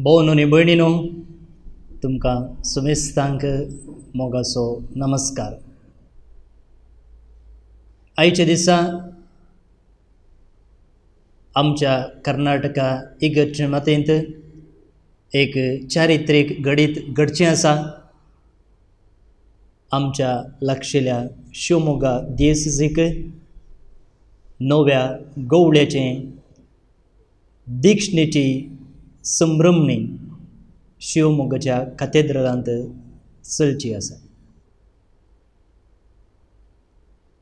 भोवनो आनी भयणीनो, तुमकां सुमेस्तांक मोगाचो नमस्कार. आयच्या दिसा आमच्या कर्नाटका इगर्ज मातेंत एक चारित्रीक घडीत घडचें आसा. आमच्या लागशिल्ल्या शिवमोगा दियेसीक नव्या गवळ्याचें दीक्षणेची संभ्रमणी शिवमोगाच्या कातेद्रांत चलची आसा.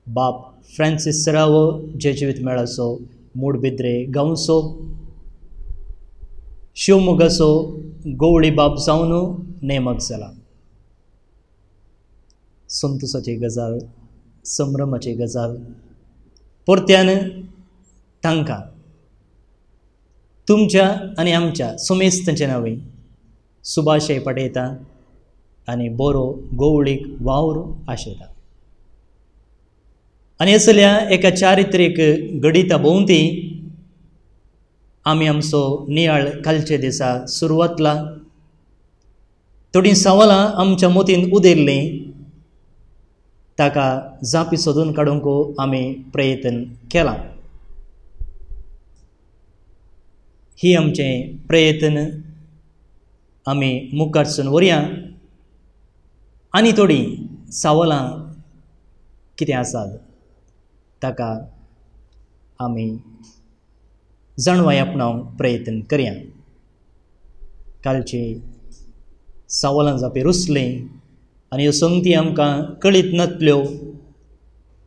बाप फ्रांसीस सरावो जेजुईत मेळाचो मूडबिद्रे गांवचो शिवमोगाचो गवळी बाप जावन नेमक जाला. संतोसाची गजाल, संभ्रमाची गजाल. परत्यान तांकां तुमच्या आनी आमच्या सुमेस्तांच्या नांवे सुभाशय पाठयता आनी बरो गवळीक वावर आशयता. आनी असल्या एका चारित्रीक घडिता भोंवती आमी आमचो नियाळ कालचे दिसा सुरवातला. थोडीं सवालां आमच्या मतीन उदेल्लीं, ताका जापी सोदून काडूंक आमी प्रयत्न केला. ही आमचें प्रयत्न आमी मुखारसून व्हरया. आनी थोडीं सवालां कितें आसात ताका आमी जाणवाय आपणावंक प्रयत्न करया. कालची सवालां जापी रुसलीं आनी ह्यो संगती आमकां कळीत नातल्यो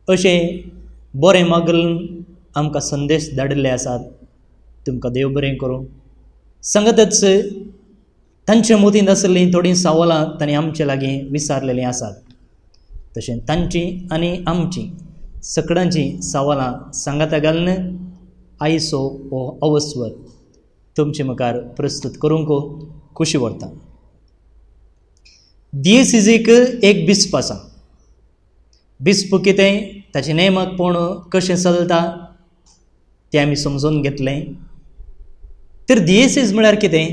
अशें बरें मागून आमकां संदेश धाडिल्ले आसात. तुमकां देव बरें करूं. सांगतच तांच्या मतींत आशिल्लीं थोडीं सवालां तांणी आमचे लागीं विचारलेलीं आसात. तशें तांची आनी आमची सगळ्यांची सवालां सांगाता घालून आयचो हो अवस्वर तुमचे मुखार प्रस्तूत करूंक खोशी व्हरता. दियेसीक एक बिस्प आसा. बिस्प कितें, ताचें नेमकपण कशें चलता तें आमी समजून घेतलें. तर दियेसीस म्हळ्यार कितें?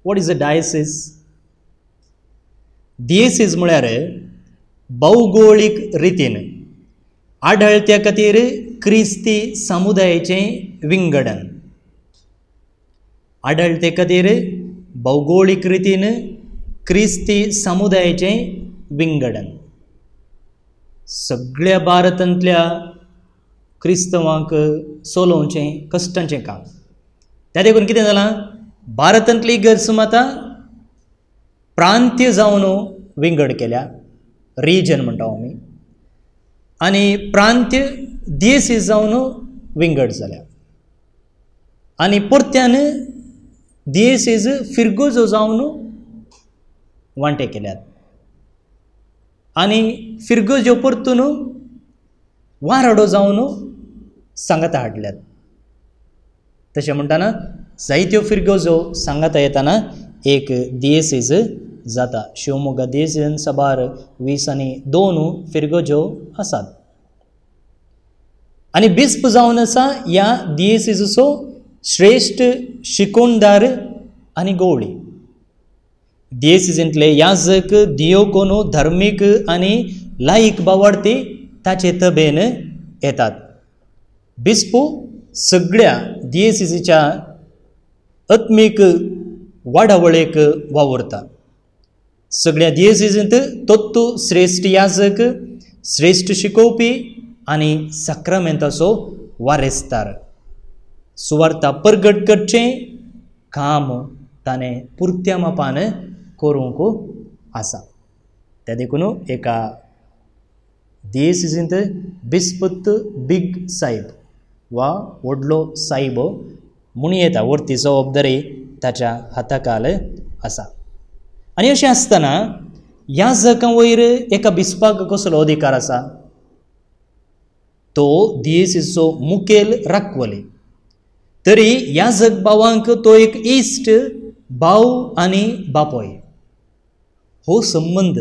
What is a diocese? Diocese म्हळ्यार भौगोळीक रितीन आढळत्या खातीर क्रिस्ती समुदायाचें विंगडन. आढळते खातीर भौगोळीक रितीन क्रिस्ती समुदायाचें विंगडन. सगळ्या भारतांतल्या क्रिस्तवांक चलोवचें कश्टांचें काम. त्या देखून कितें जालां, भारतांतली इगर्ज माता प्रांत्य जावन विंगड केल्या, रिजन म्हणटा आमी, आनी प्रांत्य दियेसीस जावन विंगड जाल्या. आनी परत्यान दियेसीस फिरगोजो जावन वांटे केल्यात आनी फिरगोजो परतून वाराडो जावन सांगाता हाडल्यात. तशें म्हणटना जायत्यो फिरगोजो सांगाता येतना एक दियेसीस जाता. शिवमोगा दियेसीन साबार 22 फिरगोजो आसात. आनी बिस्प जावन आसा ह्या दियेसीचो श्रेश्ठ शिकोणदार आनी गवळी. दियेसींतले याजक, दियोकोनो, धर्मीक आनी लायक बावाडती ताचे तबेन येतात. बिस्पू सगळ्या दियेसीच्या आत्मीक वाडावळेक वावुरता. सगळ्या दियेसींत तत्तू श्रेश्ठ याजक, श्रेश्ठ शिकोवपी आनी साक्रामेंताचो वारेसदार. सुवार्ता परगट करचें काम ताणें पुरत्या मापान करूंक आसा. त्या देखून एका दियेसींत बिस्पत बीग सायब वा व्हडलो सायब म्हूण येता. वरती जबाबदारी ताच्या हाताखाल आसा. आनी अशें आसतना ह्या जगां वयर एका बिस्पाक कसलो अधिकार आसा? तो दियेसीचो मुखेल राखवली. तरी ह्या जगभावांक तो एक इश्ट, भाव आनी बापोय. हो संबंद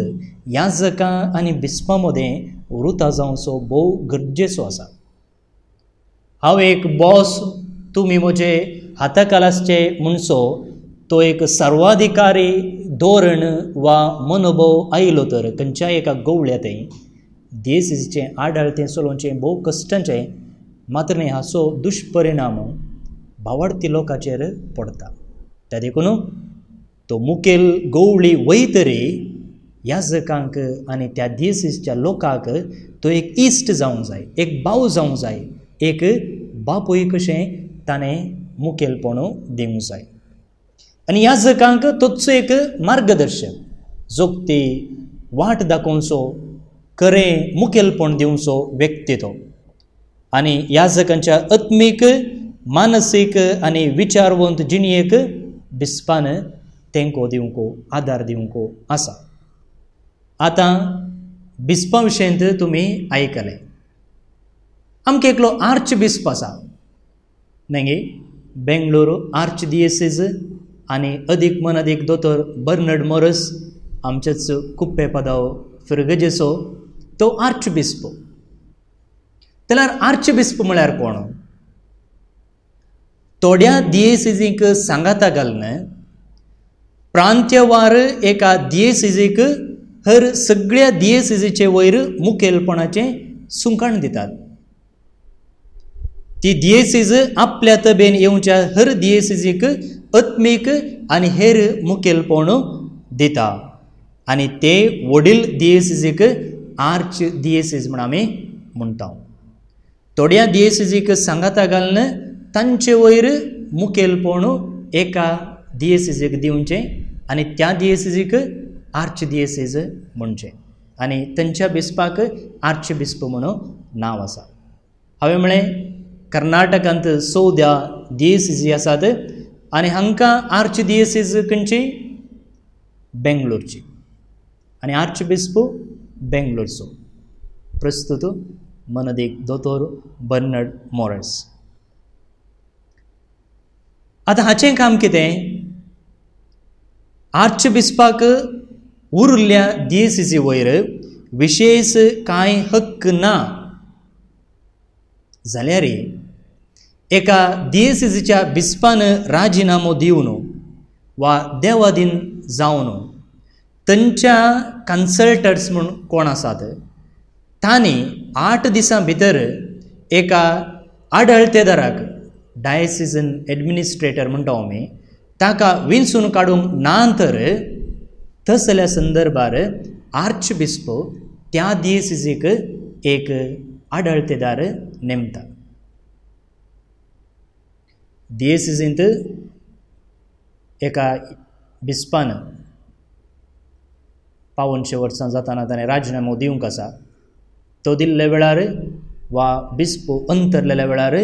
ह्या जगां आनी बिस्पा मदें वृता जावचो भोव गरजेचो आसा. हांव एक बॉस, तुमी म्हजे हाताखाल आसचे म्हणचो तो एक सर्वाधिकारी धोरण वा मनोभव आयलो तर खंयच्याय एका गवळ्या थंय दियेसीचें आडाळतें चलोवचें भोव कश्टांचें, मात्र न्ही हाचो दुश्परिणाम भावार्थी लोकाचेर पडटा. त्या देखून तो मुखेल गवळी वयतरी याजकांक आनी त्या दियेसीच्या लोकांक तो एक इश्ट जावंक जाय, एक भाव जावंक जाय, एक बापूय कशें ताणें मुखेलपण दिवंक जाय. आनी याजकांक तोच एक मार्गदर्शक, जोगती वाट दाखोवचो, खरें मुखेलपण दिवचो व्यक्ती तो. आनी याजकांच्या आत्मीक, मानसीक आनी विचारवंत जिणेक बिस्पान तेंको दिवंक, आदार दिवंक आसा. आतां बिस्पा विशयंत तुमी आयकलें. आमकां एकलो आर्च बिस्प आसा न्ही, बेंगलोर आर्च दियेसीज आनी अदीक मन अदीक दोतोर बर्नर्ड मोरस आमचेच कुप्पे पदाव फिरगजेचो तो आर्च बिस्प. जाल्यार आर्च बिस्प म्हळ्यार कोण? थोड्या दियेसीजींक सांगाता घालून प्रांत्यवार एका दियेसीजीक हर सगळ्या दियेसीजीचे वयर मुखेलपणाचें सुंकाण दितात. ती दियेसीज आपल्या तबेन येवच्या हर दियेसीजीक आत्मीक आनी हेर मुखेलपण दिता आनी ते वडील दियेसीजीक आर्च दियेसीज म्हूण आमी म्हणटा. थोड्या दियेसीजीक सांगाता घालून तांचे वयर मुखेलपण एका दियेसीजीक दिवचें आनी त्या दियेसीजीक आर्च दियेसीज म्हणचें आनी तांच्या बिस्पाक आर्च बिस्प म्हणून नांव आसा. हांवें म्हळें कर्नाटकांत 14 दियेसीजी आसात आनी हांकां आर्च दियेसीज खंयची? बेंगलोरची आनी आर्च बिस्प बेंगलोरचो. प्रस्तुत मनदीक दोतोर बर्नर्ड मोरस. आतां हाचें काम कितें? आर्च बिस्पाक उरिल्ल्या दियेसीजी वयर विशेश कांय हक्क ना जाल्यार एका दियेसीजीच्या बिस्पान राजिनामो दिवन वा देवादीन जावन तांच्या कन्सल्टर्स म्हूण कोण आसात तांणी 8 दिसां भितर एका आडळतेदाराक, डायसिजन एडमिनिस्ट्रेटर म्हणटा आमी, ताका विंचून काडूंक ना तर तसल्या संदर्भार आर्च बिस्प त्या दियेसीजीक एक आडळतेदार नेमता. दियेसीजींत एका बिस्पान 175 वर्सां जाताना ताणें राजिनामो दिवंक आसा. तो दिल्ल्या वेळार वा बिस्प अंतरलेल्या वेळार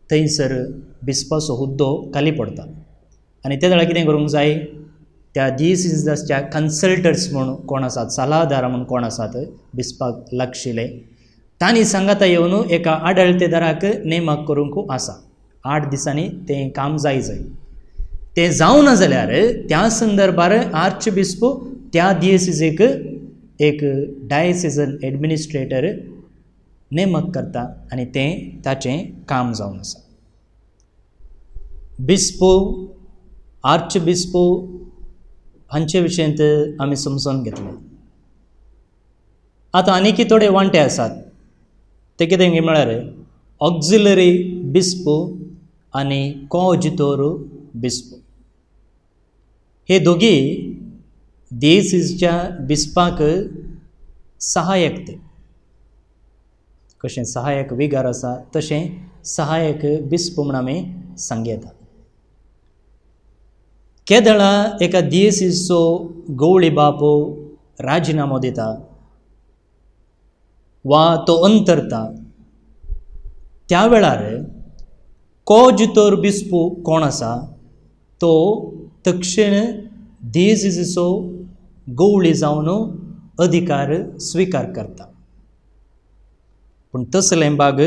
थंयसर बिस्पाचो हुद्दो खाली पडटा आनी ते वेळार कितें करूंक जाय? त्या दियेसीजाच्या कन्सल्टर्स म्हूण कोण आसात, सलाहदार म्हूण कोण आसात बिस्पाक लागशिल्ले, तांणी सांगाता येवन एका आडळतेदाराक नेमक करूंक आसा. 8 दिसांनी तें काम जाय जाय. तें जावना जाल्यार त्या संदर्भार आर्च बिस्प त्या दियेसीजीक एक डायसिजन एडमिनिस्ट्रेटर नेमक करता आनी तें ताचें काम जावन आसा. बिस्पो, आर्च बिस्पो हांचे विशयंत आमी समजून घेतले. आतां आनीक थोडे वांटे आसात ते कितें म्हळ्यार ऑक्झिलरी बिस्पो आनी कोजितोर बिस्पो. हे दोगी दियेसीजच्या बिस्पाक सहायक ते कशें सहायक विगार आसा तशें सहायक बिस्प म्हूण आमी सांगता. केदळा एका दियेसीजचो गवळी बाप राजिनामो दिता वा तो अंतरता त्या वेळार कोजितोर बिस्पो कोण आसा तो तक्षण दियेसीजचो गवळी जावन अधिकार स्विकार करता. पूण तसलें बाग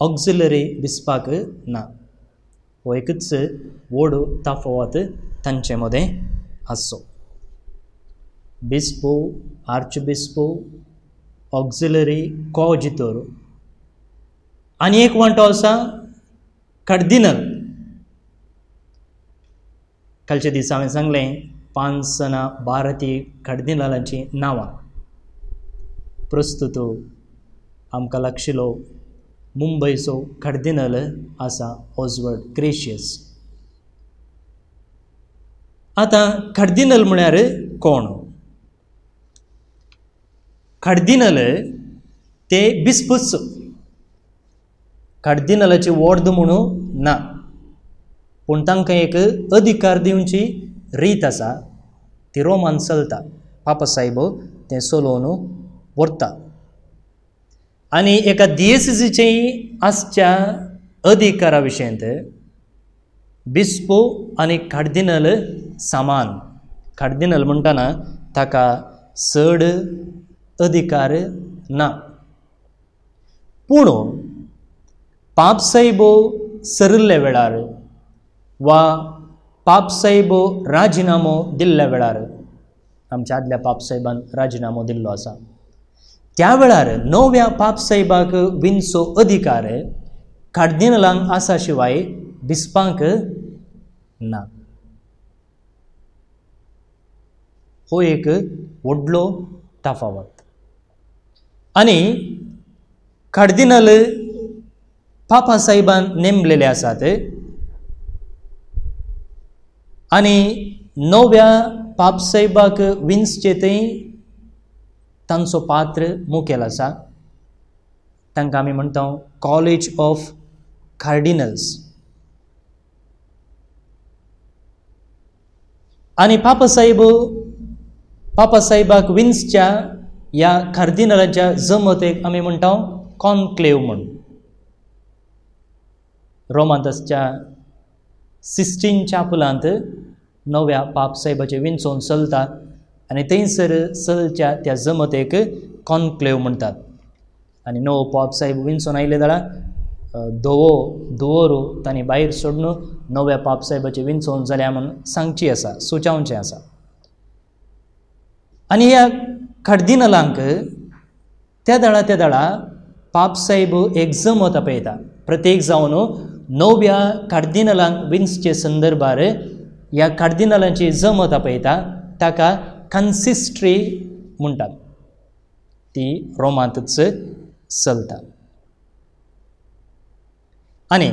ऑक्झिलरी बिस्पाक ना. हो एकच व्हड तफावत तांचे मदें आसचो. बिस्पो, आर्च बिस्पो, ऑक्झिलरी, कोजितोर आनी एक वांटो आसा कार्दिनल. कालच्या दिसा हांवें सांगलें 5 जाणां भारतीय कार्दिनालांचीं नांवां. प्रस्तुत आमकां लागशिल्लो मुंबयचो कार्दिनाल आसा ऑस्वर्ड ग्रेशियस. आतां कार्दिनाल म्हळ्यार कोण? कार्दिनाल ते बिस्पूच. कार्दिनालाची वॉर्द म्हणून ना, पूण तांकां एक अधिकार दिवची रीत आसा, ती रोमान चलता. पापा साहेब तें चलोवन व्हरता. आनी एका दियेसिजीचे आसच्या अधिकारा विशयांत बिस्पो आनी कार्दिनाल समान. कार्दिनाल म्हणटना ताका चड अधिकार ना, पूण पापसाहेब सरिल्ल्या वेळार वा पापसाहेब राजिनामो दिल्ल्या वेळार, आमच्या आदल्या पापसाहेबान राजिनामो दिल्लो आसा, त्या वेळार नव्या पापसाहेबाक विनचो अधिकार कार्दिनालांक आसा शिवाय बिस्पांक ना. हो एक व्हडलो तफावत. आनी कार्दिनाल पापा साहेबान नेमलेले आसात आनी नव्या पापसाहेबाक विंचचे थंय तांचो पात्र मुखेल आसा. तांकां आमी म्हणटा कॉलेज ऑफ कार्डिनल्स. आनी पापा साहेबाक विंचच्या ह्या कार्दिनालाच्या जमतेक आमी म्हणटा कॉन्क्लेव म्हूण. रोमांत आसच्या सिस्टीन चॅपलांत नव्या पापसाहेबाचें विंचोवन चलता आनी थंयसर चलच्या त्या जमतेक कॉन्क्लेव म्हणटात. आनी नवो पापसाहेब विंचोवन आयले जाल्यार धवो धुवरो तांणी भायर सोडून नव्या पापसाहेबाचें विंचोवन जाल्या म्हूण सांगची आसा, सुचावचें आसा. आनी ह्या कार्दिनालांक त्या दळा पापसाहेब एक जमत आपयता. प्रत्येक जावन नव्या कार्दिनालांक विंचचे संदर्भार ह्या कार्दिनालांची जमत आपयता, ताका कन्सिस्ट्री म्हणटात. ती रोमांतच चलता. आनी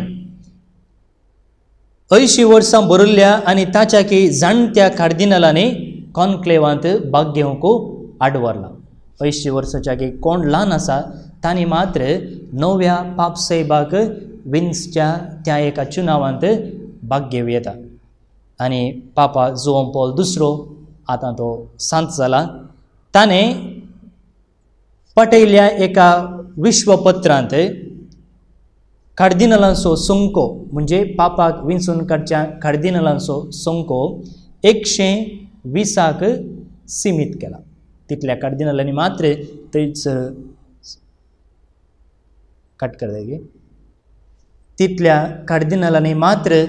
80 वर्सां भरिल्ल्या आनी ताच्या की जाणत्या कार्दिनालांनी कॉन्क्लेवांत भाग घेवंक आडवरला. 80 वर्साच्या की कोण ल्हान आसा तांणी मात्र नव्या पापसाहेबाक विंचच्या त्या एका चुनावांत भाग घेवं येता. आनी पापा जुआंव पॉल दुसरो आतां तो सांत जाला, ताणें पटयल्ल्या एका विश्वपत्रांत कार्दिनालांचो संको म्हणजे पापाक विंचून काडच्या कार्दिनालांचो संको 120 सीमीत केला. तितल्या कार्दिनालांनी मात्र थंयसर कट करता तितल्या कार्दिनालांनी मात्र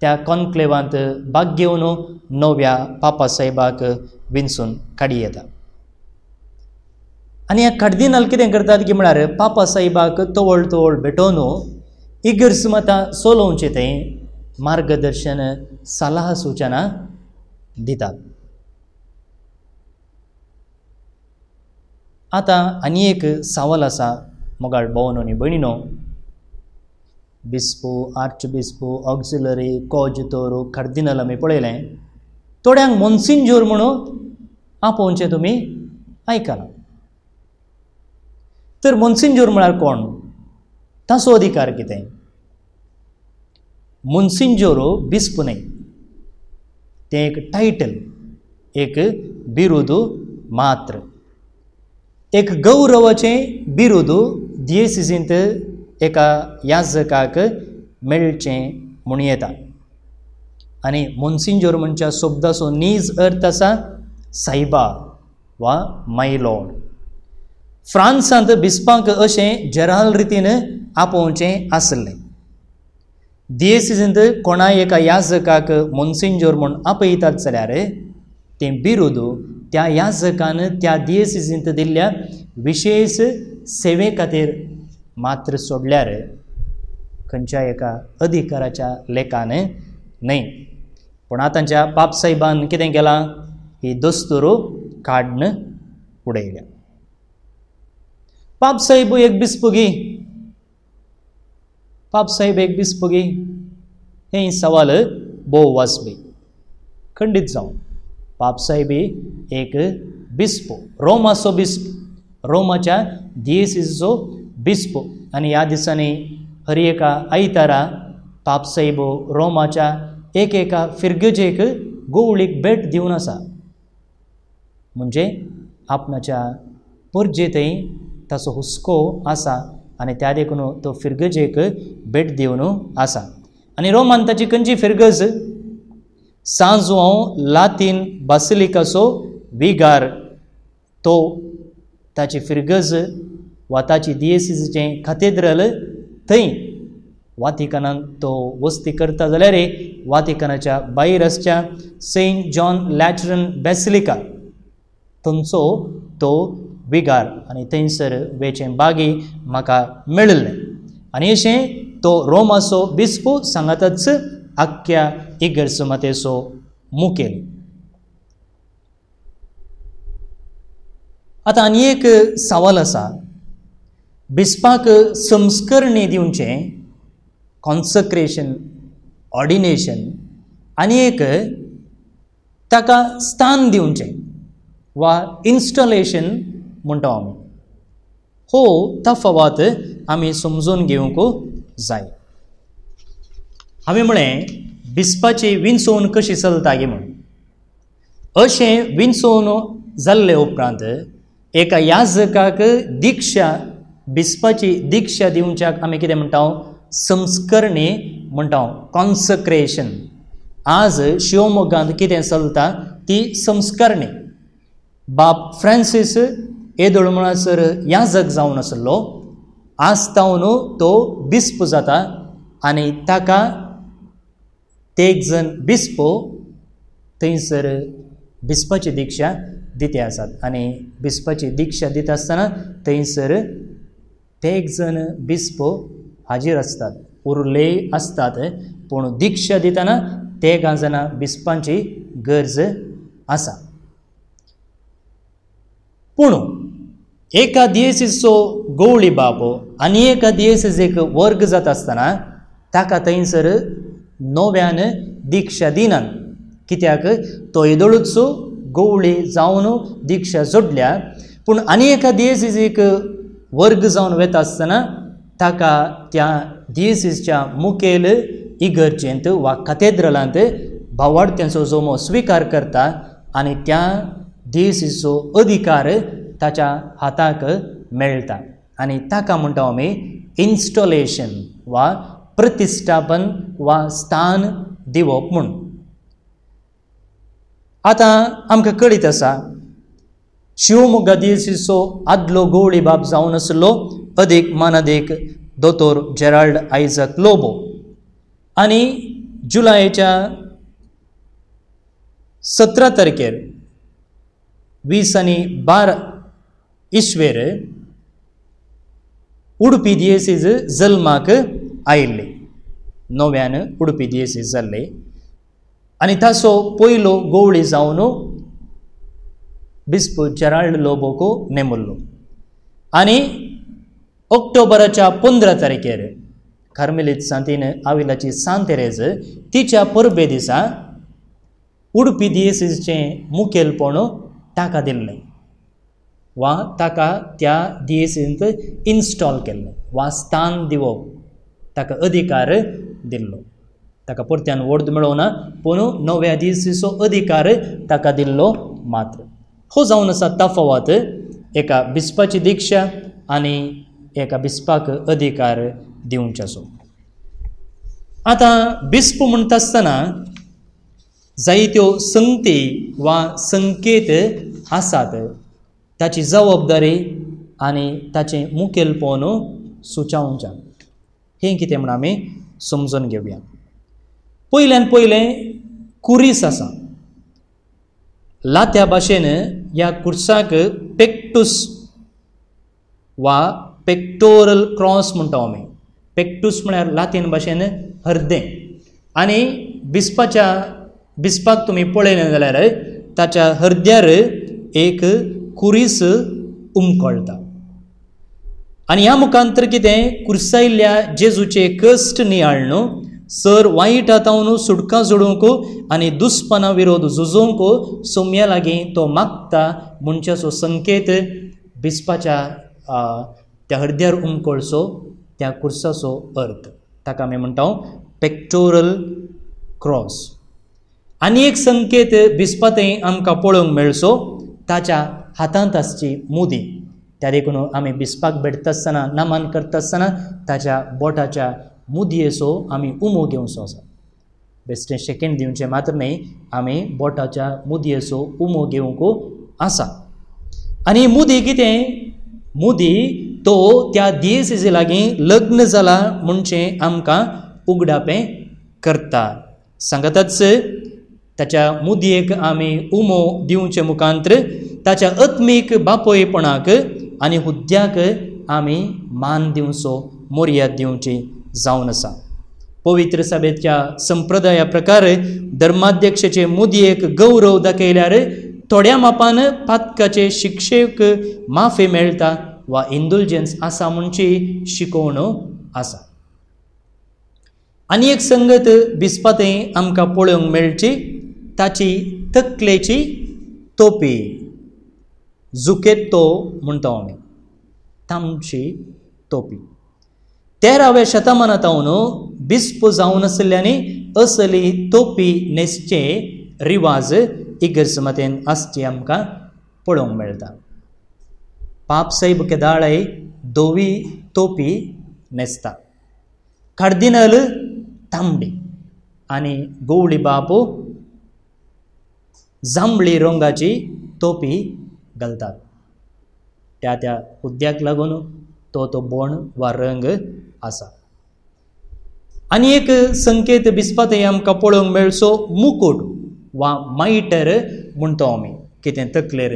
त्या कॉन्क्लेवांत भाग घेवन नव्या पापा साहेबाक विंचून काडी येता. आनी ह्या कार्दिनाल कितें करतात की म्हळ्यार पापा साहेबाक तवळ तवळ भेटोवन इगर्ज मतां चलोवचें थंय मार्गदर्शन सलाह सुचना दितात. आतां आनी एक सवाल आसा मोगाळ भोवन आनी भयणीनो, बिस्पो, आर्चबिस्पो, ऑक्सिलरी, कोज्युतोर, कार्दिनाल आमी पळयलें. थोड्यांक मोन्सिंजोर म्हणून आपोवचें तुमी आयकलां. तर मोन्सिंजोर म्हळ्यार कोण, ताचो अधिकार कितें? मोन्सिंजोर बिस्प न्हय, तें एक टायटल, एक बिरुद मात्र, एक गौरवाचें बिरुद दियेसिजींत एका याजकाक मेळचें म्हूण येता. आनी मोन्सिंजोर म्हणच्या शब्दाचो नीज अर्थ आसा सायबा वा my Lord. फ्रांसांत बिस्पांक अशें जेराल रितीन आपोवचें आसलें. दियेसिजींत कोणाय एका याजकाक मोन्सिंजोर म्हूण आपयतात जाल्यार तें बिरुद त्या याजकान त्या दियेसिजींत दिल्ल्या विशेश सेवे खातीर मात्र सोडल्यार खंयच्या एका अधिकाराच्या लेखान न्हय. पूण आतांच्या पापसाहेबान कितें केलां, ही दस्तूर काडून उडयल्या. पापसाहेब एक बिस्पुगी, पापसाहेब एक बिस्पुगी हें सवाल भोव वाजपी. खंडीत जावन पापसाहेबी एक बिस्पो, रोमाचो बिस्प, रोमाच्या दियेसीचो बिस्पो. आनी ह्या दिसांनी हर एका आयतारा पापसाहेब रोमाच्या एक एका फिर्गजेक गोवळीक भेट दिवन आसा. म्हणजे आपणाच्या परजे थंय ताचो हुस्को आसा आनी त्या देखून तो फिर्गजेक भेट दिवन आसा. आनी रोमान ताची खंयची फिर्गज, सांजुआंव लातीन बासिलिकाचो विगार, तो ताची फिर्गज वा ताची दियेसीचें कातेद्रल थंय वातिकनांत तो वस्ती करता जाल्यार वातिकनाच्या भायर आसच्या सेंट जॉन लॅटरन बॅसिलिका थंयचो तो विगार आनी थंयसर वेचें बागी म्हाका मेळिल्लें. आनी अशें तो रोमाचो बिस्पो सांगातच आख्ख्या इगर्ज मातेचो मुखेल. आतां आनी एक सवाल आसा, बिस्पाक संस्करणी दिवचें, कॉन्सक्रेशन, ऑर्डिनेशन, आनी एक ताका स्थान दिवचें वा इन्स्टॉलेशन म्हणटा आमी. हो तफावत आमी समजून घेवंक जाय. हांवें म्हळें बिस्पाची विंचोवन कशी चलता गी म्हूण. अशें विंचोवन जाल्ले उपरांत एका याजकाक दिक्षा, बिस्पाची दिक्षा दिवच्याक आमी कितें म्हणटा, संस्करणी म्हणटा, कॉन्सक्रेशन. आज शिवमोग्गांत कितें चलता ती संस्करणी. बाप फ्रांसीस येदोळ म्हणसर याजक जावन आसलो, आज तावन तो बिस्प जाता आनी ताका तेग जण बिस्पो थंयसर बिस्पाची दिक्षा दिते आसात. आनी बिस्पाची दिक्षा दिता आसतना थंयसर तेग जण बिस्पो हाजीर आसतात, उरले आसतात, पूण दिक्षा दितना तेगां जाणां बिस्पांची गरज आसा. पूण एका दियेसीचो गवळी बाप आनी एका दियेसीक वर्ग जाता आसतना ताका थंयसर नव्यान दिक्षा दिनात. कित्याक तो येदोळूच गवळी जावन दिक्षा जोडल्या, पूण आनी एका दियेसीक वर्ग जावन वता आसतना ताका त्या दियेसीच्या मुखेल इगर्जेंत वा कातेद्रलांत भावार्थ्यांचो जमो स्विकार करता आनी त्या दियेसीचो अधिकार ताच्या हाताक मेळटा. आनी ताका म्हणटा आमी इन्स्टॉलेशन वा प्रतिश्ठापन वा स्थान दिवप म्हूण. आतां आमकां कळीत आसा शिवमोग्गा दियेसीचो आदलो गवळी बाप जावन आसलो अदीक मानादीक दोतोर जेराल्ड आयझक लोबो. आनी जुलयाच्या 17 तारखेर 20 आनी 12 इस्वेर उडपी दियेसीज जल्माक आयिल्ली, नव्यान उडपी दियेसीज जाल्ले. आनी ताचो पयलो गवळी जावन बिस्प जेराल्ड लोबोक नेमुल्लो. आनी ऑक्टोबराच्या 15 तारखेर कार्मेलीत सांतीन आविलाची सांत तेरेज तिच्या परबे दिसा उडपी दियेसीचें मुखेलपण ताका दिल्लें वा ताका त्या दियेसींत इन्स्टॉल केल्लें वा स्थान दिवप, ताका अधिकार दिल्लो. ताका परत्यान वोर्द मेळोवना, पूण नव्या दियेसीचो अधिकार ताका दिल्लो मात्र. हो जावन आसा तफावत एका बिस्पाची दिक्षा आनी एका बिस्पाक अधिकार दिवच्याचो. आतां बिस्प म्हणटा आसतना जायत्यो संगती वा संकेत आसात, ताची जबाबदारी आनी ताचें मुखेलपण सुचावच्या हें कितें म्हण आमी समजून घेवया. पयल्यान पयलें कुरीस आसा. लात्या भाशेन ह्या कुर्साक पेक्टूस वा पेक्टोरल क्रॉस म्हणटा आमी. पेक्टूस म्हळ्यार लातीन भाशेन हरदें. आनी बिस्पाच्या बिस्पाक तुमी पळयलें जाल्यार ताच्या हरद्यार एक कुरीस उमकळटा आनी ह्या मुखांतर कितें कुर्सायल्ल्या जेजूचे कश्ट नियाळ्ळो सर वायटा तावन सुटका जोडूंक आनी दुस्पना विरोध झुजोवंक सोम्या लागीं तो मागता म्हणच्याचो संकेत बिस्पाच्या त्या हरद्यार उमकळचो त्या कुर्साचो अर्थ. ताका आमी म्हणटा पेक्टोरल क्रॉस. आनी एक संकेत बिस्पाथंय आमकां पळोवंक मेळचो ताच्या हातांत आसची मुदी. त्या देखून आमी बिस्पाक भेटता आसतना नमन करता आसतना ताच्या बोटाच्या मुदयेचो आमी उमो घेवचो आसा. बेश्टें शेकेंड दिवचें मात्र न्हय, आमी बोटाच्या मुदयेचो उमो घेवंक आसा. आनी मुदी कितें? मुदी तो त्या दियेसिजे लागीं लग्न जाला म्हणचें आमकां उगडापें करता. सांगताच ताच्या मुदयेक आमी उमो दिवचे मुखांतर ताच्या आत्मीक बापोयपणाक आनी हुद्द्याक आमी मान दिवचो, मर्याद दिवची जावन आसा. पवित्र सभेच्या संप्रदाया प्रकार धर्माध्यक्षाचे मुदयेक गौरव दाखयल्यार थोड्या मापान पातकाचे शिक्षेक माफी मेळटा वा इंडुलजन्स आसा म्हणची शिकोवण आसा. आनी एक संगत बिस्पाथंय आमकां पळोवंक मेळची ताची तकलेची तोपी, जुकेत्तो म्हणटा आमी, तांबशी तोपी. 13व्या शतमानांत बिस्प जावन आशिल्ल्यांनी असली तोपी न्हेसचे रिवाज इगर्ज मतेन आसची आमकां पळोवंक मेळटा. पापसाहेब केदाळय धवी तोपी न्हेसता, कार्दिनल तांबडी आनी गोवळी बापू जांबळी रंगाची तोपी घालतात. त्या त्या हुद्द्याक लागून तो तो बोण वा रंग आसा. आनी एक संकेत बिस्पाथंय आमकां पळोवंक मेळचो मुकूट वा मायटर म्हणटा आमी, कितें तकलेर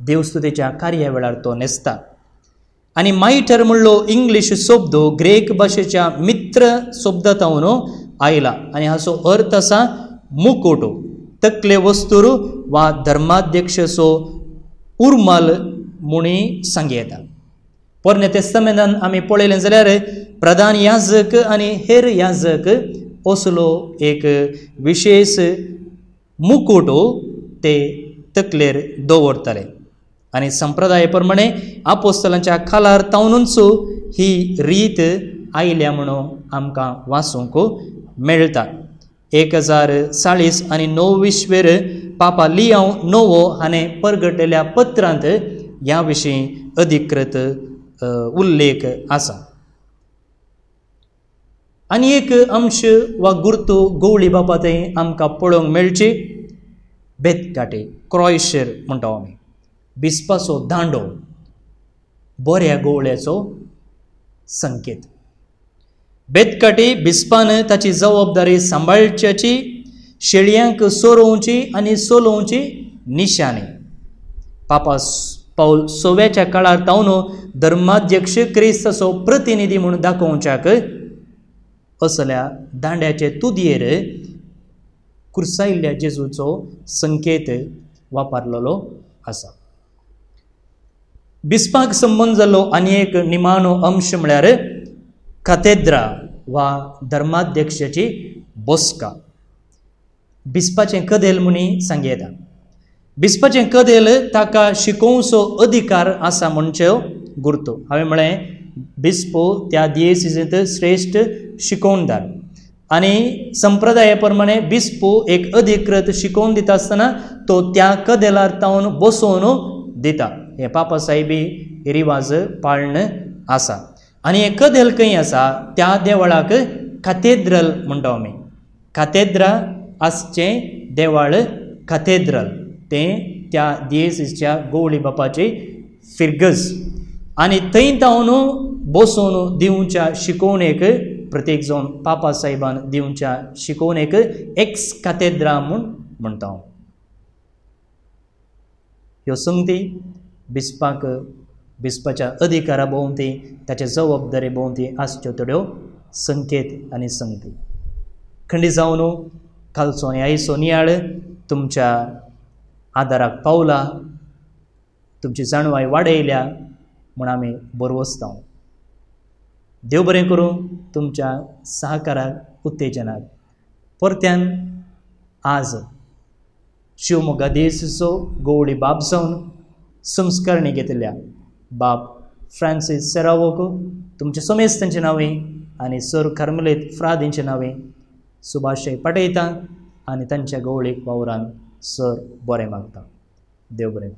देवस्तुतेच्या कार्या वेळार तो न्हेसता. आनी मायटर म्हणलो इंग्लीश शब्द ग्रेक भाशेच्या मित्र शब्दा तावन आयला आनी हाचो अर्थ आसा मुकुट, तकले वस्तूर वा धर्माध्यक्षाचो उर्माल म्हूण सांगू येता. पोरण्या तेस्तामेंतान आमी पळयलें जाल्यार प्रधान याजक आनी हेर याजक असलो एक विशेश मुकुट ते तकलेर दवरताले आनी संप्रदाय प्रमाणे आपोस्तलांच्या काळार तावनूच ही रीत आयल्या म्हणून आमकां वाचूंक मेळटा. 1040 आनी 9 पापा लियांव नवो हाणें परगटलेल्या पत्रांत ह्या विशीं अधिकृत उल्लेख आसा. आनी एक अंश वा गुर्तू गोवळी बापा थंय आमकां पळोवंक मेळची बेतकाटे, क्रॉयशर म्हणटा आमी, बिस्पाचो दांडो, बऱ्या गोवळ्याचो संकेत. बेतकाटी बिस्पान ताची जबाबदारी सांबाळच्याची, शेळयांक सोरोवची आनी सोलोवची निशाणी. पापा पावल सोव्याच्या काळार तावन धर्माध्यक्ष क्रिस्ताचो प्रतिनिधी म्हूण दाखोवच्याक असल्या दांड्याचे तुदयेर कुर्सायल्ल्या जेजूचो संकेत वापरलेलो आसा. बिस्पाक संबंद जाल्लो आनी एक निमाणो अंश म्हळ्यार कातेद्रा वा धर्माध्यक्षाची बसका. बिस्पाचें कदेल म्हूण सांगू येता. बिस्पाचें कदेल ताका शिकोवचो अधिकार आसा म्हणचो गुर्तो. हांवें म्हळें बिस्पो त्या दियेसिजींत श्रेश्ठ शिकोवणदार आनी संप्रदाया प्रमाणे बिस्पो एक अधिकृत शिकोवन दिता आसतना तो त्या कदेलार तावन बसोवन दिता. हे पापा साहेबी रिवाज पाळण आसा. आनी हें कदेल खंय आसा त्या देवळाक कातेद्रल म्हणटा आमी. कातेद्रा आसचें देवळ कातेद्रल तें त्या दियेसिसच्या गोवळी बापाची फिरगज आनी थंय तावन बसोवन दिवच्या शिकोवणेक प्रत्येक जावन पापा साहेबान दिवच्या शिकोवणेक एक्स कातेद्रा म्हूण म्हणटा. ह्यो संगती बिस्पाक बिस्पाच्या अधिकारा भोंवती ताच्या जबाबदारी भोंवती आसच्यो थोड्यो संकेत आनी संगती. खंडी जावन कालचो आनी आयचो नियाळ तुमच्या आदाराक पावला, तुमची जाणवाय वाडयल्या म्हूण आमी बरवसता. देव बरें करूं तुमच्या सहकाराक, उत्तेजनाक. परत्यान आज शिवमोगा देसाचो गवळी बाब जावन संस्करणी घेतल्या बाब फ्रांसीस सेरावोक तुमचे समेस्तांचे नांवे आनी सर कार्मलेत फ्रादींचे नांवे सुभाशय पाठयता आनी तांच्या गवळीक वावरान सर बरें मागता. देव बरें.